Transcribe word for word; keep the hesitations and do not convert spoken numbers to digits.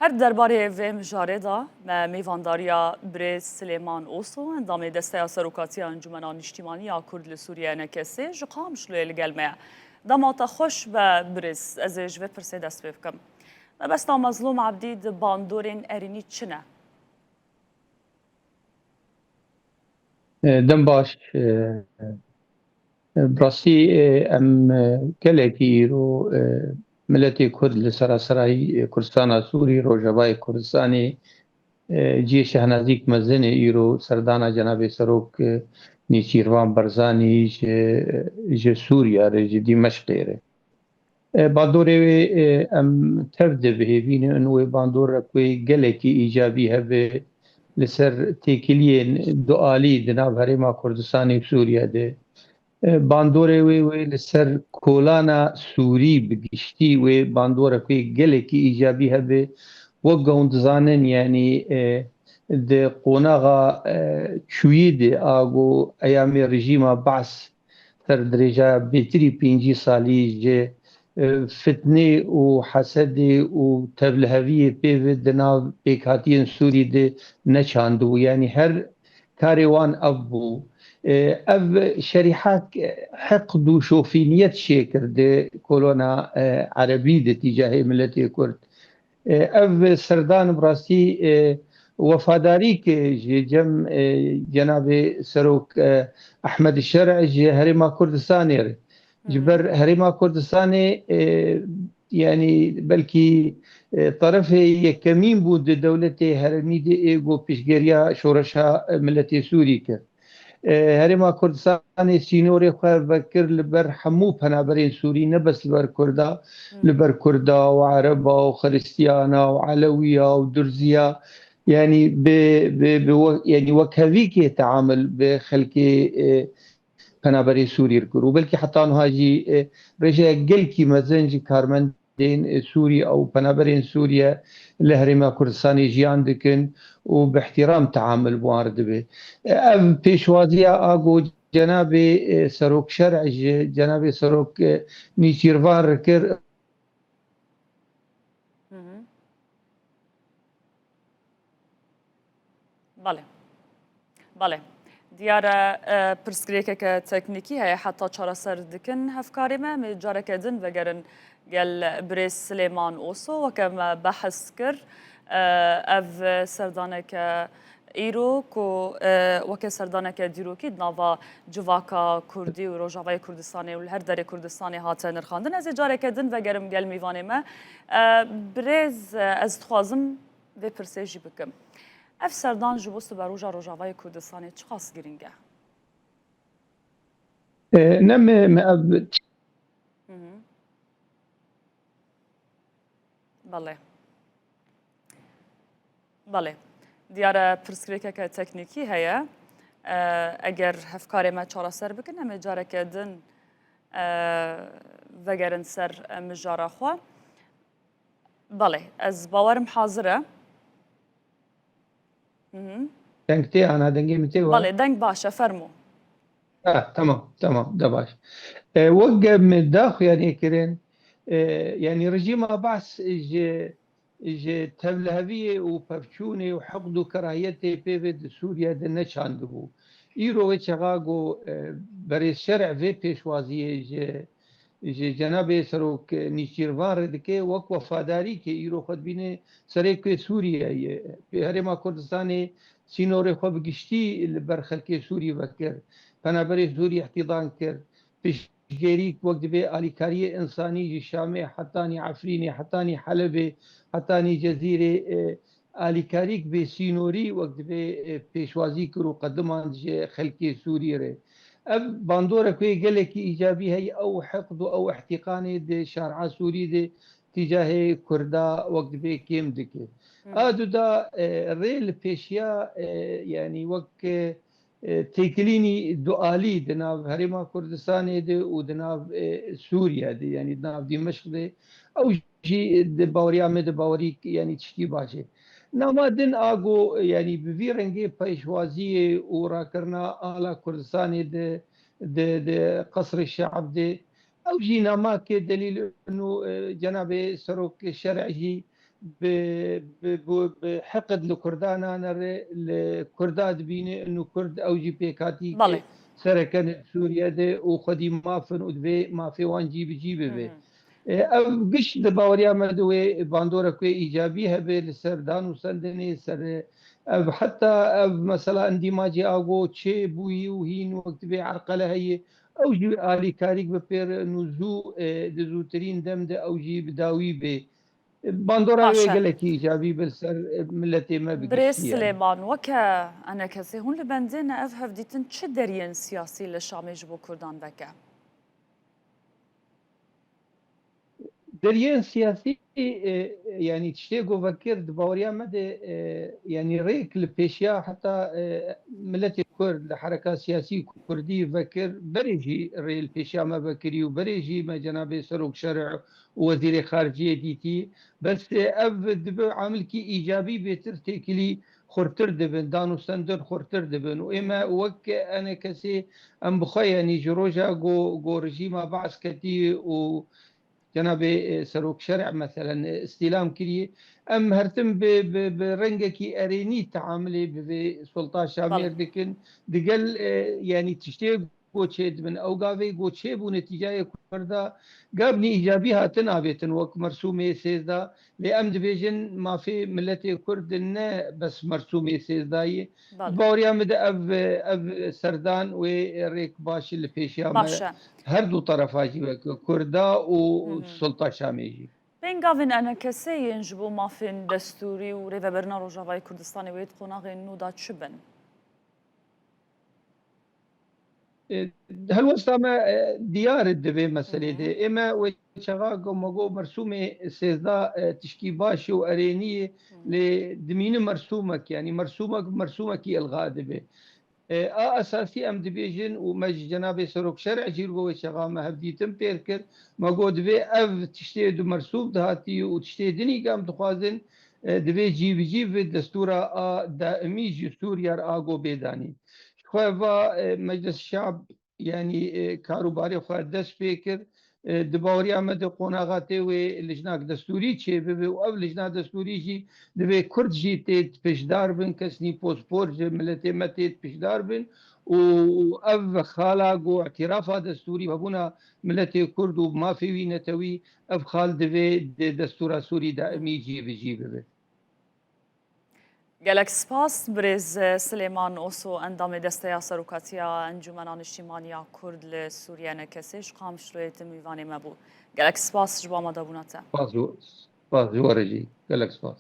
Her derbarê vê mijarê de me mêvandariya birêz Silêman Oso, endamê Desteya Serokatiya Encûmena Niştîmanî ya Kurd li Sûriye, N K S, ji Qamişloyê li gel me ye. Dema te xweş be birêz, ez ê ji vê pirsê dest pê bikim. Mebesta Mezlûm Ebdî, di bandorên erênî çi ne? E, dem baş. E, e, bi rastî, e, em, e, gelekî îro, e, miletê Kurd li seraserayî, e, Kurdistana Sûrî, Rojavayê Kurdistanê, e, cihê şehnazîk mezin e îro serdana Cenabê Serok, e, Nêçîrvan Barzanî ji, ji Sûriye re, ji Dîmeşqê re. E, bandorê wê, e, em tev de bihêvînin, wê bandorek wê gelekî îcabî hebe li ser têkiliyên dualî di nav Herêma Kurdistanê û Sûriye de. E, bandorê wê, wê li ser kolana Sûrî bi giştî wê bandorek wê gelekî îcabî hebe. Wek ku hûn dizanin, yanî, e, di qonaxa, e, çûyî de a ku eyamê rejîma Baas ser dirêjaya bêtirî pêncî salî ji, e, fitnê û hesedê û tevliheviyê pê ve di nav pêkhatiyên Sûrî de neçandibû. Yanî her karê wan ev bû. E, ev şerîhek heqd û şofîniyet çêkir di kolona, e, erebî de tîcahê miletê Kurd. E, ev serdan bi rastî, e, wefadarîk ji cem, e, Cenabê Serok, e, Ehmed Şer'î ji Herêma Kurdistanê re. Ji ber Herêma Kurdistanê, e, yanî belkî, e, terefê yekemîn bû di dewletê herêmî de ê ku piştgiriya şoreşa, e, miletê Sûrî kir. E, Herêma Kurdistanê sînorê xwe vekir li ber hemû penaberên Sûrî, ne bes li ber Kurda, li ber Kurda û Ereba û Xiristiyana û Elewiya û Durziya, yanî bi, bi, bi we-, yanî wekhevîkê teamil bi xelkê, e, penaberê Sûrî kir û belkî heta niha jî, e, rêjeya gelkî mezin ji karmendên, e, Sûrî û penaberên Sûriye li Herêma Kurdistanê jiyan dikin û bi îhtîram teamul bi wan re dibe. E, ev pêşwaziya a ku Cenabê, e, Serok Şer'î ji Cenabê Serok, e, Nîçîrvan re kir. Belê. Belê. Diyar e, e, pirsgirêkeke teknîkî heye, heta çareser dikin hevkarê me. Em ê careke din vegerin gel birêz Silêman Oso. Weke me behs kir, e, ev serdaneke îro ku, e, weke serdaneke dîrokî di nava civaka Kurdî û Rojavayê Kurdistanê û li her derê Kurdistanê hate nirxandin. Ez ê careke din vegerim gel mîvanê me. E, birêz, e, ez dixwazim vê pirsê jî bikim. Ev serdan ji bo siberoja Rojavayê Kurdistanê çiqas girîng e? E, ne me, me ev Hı hı. Belê. Belê. Diyar e pirsgirêkeke teknîkî heye. E, eger hevkarê me çareser bikin, em ê careke din, e, vegerin ser, e, mijara xwe. Belê, ez bawerim hazir e. Hı hı. Deng tê ana, dengê min tê wa? Belê, deng baş e, fermo. Ha, tamam, tamam, da baş. E, wek me daxuyanî kirin, e, yanî rejîma Baas ji, ji tevliheviyê û pevçûnê û heqd û kerahiyetê pê ve di Sûriye de neçandibû. Îro wê çaxa ku, e, berêz Şer'î vê pêşwaziyê ji ji Cenabê Serok Nîçîrvan re dike, wek wefadarîkê îro xwe dibîne serê ku Sûriyeyê, Herêma Kurdistanê sînorê xwe bi giştî li ber xelkê Sûrî vekir, penaberê Sûrî îhtîdan kir, piştgêrî wek divê alîkariyê însanî ji Şamê hetanî Efrînê, hetanî Helebê, hetanî Cezîrê, e, alîkarîk bê sînorî wek divê, e, pêşwazî kir û qedimand ji xelkê Sûrî re. Ev bandorek wê gelekî îcabî heye, ew heqd û ew îhtîqanê di şar'a Sûrî de tîcahê Kurda wek divê kêm dike. Hı hı. A du da, e, rê li pêşiya, e, yanî wek, e, e, têkilînî dualî di nav Herêma Kurdistanê de û di nav, e, Sûriye de, yanî di nav Dîmeşq de, ew jî di baweriya me de bawerî, yanî tiştî baş e. Nama din a ku, yanî bi vî rengê pêşwaziyê û rakirina ala Kurdistanê di, di, di Qesrê Şe'b de, ew jî namake delîl û, e, Cenabê Serok Şer'î jî bi, bi, bi, bi heqid li Kurda nane rê, li Kurda dibîne inu Kurd ew jî pêkhatî Belê. sereke ne Sûriye de û xwedî mafin û divê mafê wan cî bi cî bibe. E, ev giş di baweriya me de wê bandorek wê îcabî hebe li ser dan û sendinê ser, e, ev heta ev mesela endîmacê ago çê bûyî û hîn wek divê erqele heye, ew jî alîkarîk bi pêr nû zû, e, di zûtirîn dem de ew jî bi dawî bê. Bandora wê Baş e. Gelekî îcabî bi li ser, e, miletê me bi Birêz giştî yani. Silêman, weke enekesê hûn li bendê ne ev hevdîtin çi deriyên siyasî li Şamê ji bo Kurdan veke? Deriyên siyasî, e, yani tiştê ku vekir di baweriya me de, e, yani rêk li pêşiya heta, e, miletê Kurd li hereka siyasî Kurdî vekir, berê jî rê li pêşiya me vekirî û berê jî me cenabê Serok Şerî û Wezîrê Xariciyê dîtî. Bes, e, ev dibe amilkî îcabî bêtir têkilî xurtir dibin, dan û sendin xurtir dibin û ê me wek enekesê em bi xwe, yanî ji roja ku, ku rejîma Baas ketî û cenabê, e, Serok Şerî meselen, e, îstîlam kiriye, em her tim bi, bi, bi rengekî erênî teamilê bi vê Sultan Şamêr Belê. dikin. Digel, e, yanî tiştê ku çêdibin, ew gavê ku çêbû netîcayê Kurda, gavnî îcabî hatin avêtin wek mersûmê sêzda. Lê em dibêjin mafê miletê Kurd ne bes mersûmê sêzdayê. Belê. Di baweriya min de ev, ev serdan wê rêk baş li pêşiya me Baş e. her du terefa jî wek Kurda û Hı hı. Sultan Şamê jî. Pêngavên enekesê yên ji bo mafên destûrî û rêveberina Rojavayê Kurdistanê wê di qonaxên nû de çi bin? E, helwesta me, e, diyar e di vê meselê de. Ê me wê çaxa ku me got mersûmê sêzda, e, tişkî baş û erênî ye, lê dimîne mersûmek, yanî mersûmek, mersûmekî ilga dibe. E, a esasî em dibêjin û me ji cenabê Serok Şerî jî bo wê çaxa me hevdîtin pêr kir. Me got divê ev tiştê di mersûm dihatî û tiştê dinî ku em dixwazin, e, divê cî bi cî bi destûra a daimî ji Sûriye re a go bêdanî. Ji xwe va, e, Meclis Şab, yanî, e, karûbarê xwe dest pê kir. E, di baweriya me de qonaxa tê wê lijnak destûrî çêbibe û ev lijna destûrî jî divê Kurd jî tê piştdar bin, kesnî pospor ji miletê me tê piştdar bin û, û ev xala ku îtîrafa destûrî, hebûna miletê Kurd û mafê wî netewî, ev xal divê di destûra Sûrî daimî cî bi cî bibe. Gelek spas, birêz Silêman Oso, endamê Desteya Serokatiya Encûmena Niştîmaniya Kurd li Sûriye, enekesê, ji Qamişloyê tu mîvanê me bû. Gelek spas ji bo amadebûna te. Spas ji, spas ji we re jî. Gelek spas.